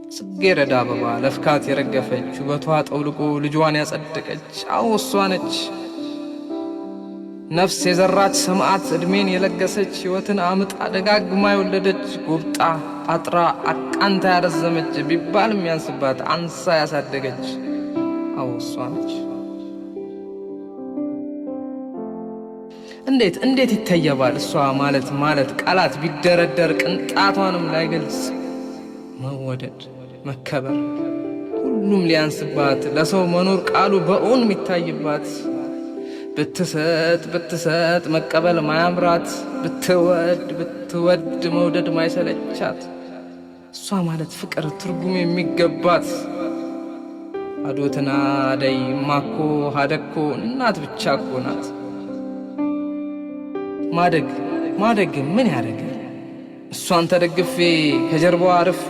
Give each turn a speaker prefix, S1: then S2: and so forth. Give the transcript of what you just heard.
S1: ጽጌረዳ አበባ ለፍካት የረገፈች፣ ውበቷ ጠውልቆ ልጇን ያጸደቀች፣ አዎ እሷ ነች። ነፍስ የዘራች ሰማዕት፣ ዕድሜን የለገሰች፣ ሕይወትን አምጣ ደጋግማ የወለደች፣ ጎብጣ አጥራ አቃንታ ያረዘመች፣ ቢባል የሚያንስባት አንሳ ያሳደገች፣ አዎ እሷ ነች። እንዴት እንዴት ይተየባል እሷ ማለት ማለት ቃላት ቢደረደር ቅንጣቷንም ላይገልጽ፣ መወደድ መከበር ሁሉም ሊያንስባት፣ ለሰው መኖር ቃሉ በእውን የሚታይባት፣ ብትሰጥ ብትሰጥ መቀበል ማያምራት፣ ብትወድ ብትወድ መውደድ ማይሰለቻት፣ እሷ ማለት ፍቅር ትርጉም የሚገባት፣ አዶትና አደይ ማኮ ሀደኮ እናት ብቻ እኮ ናት። ማደግ ማደግ ምን ያደርጋል? እሷን ተደግፌ ከጀርባዋ አርፌ።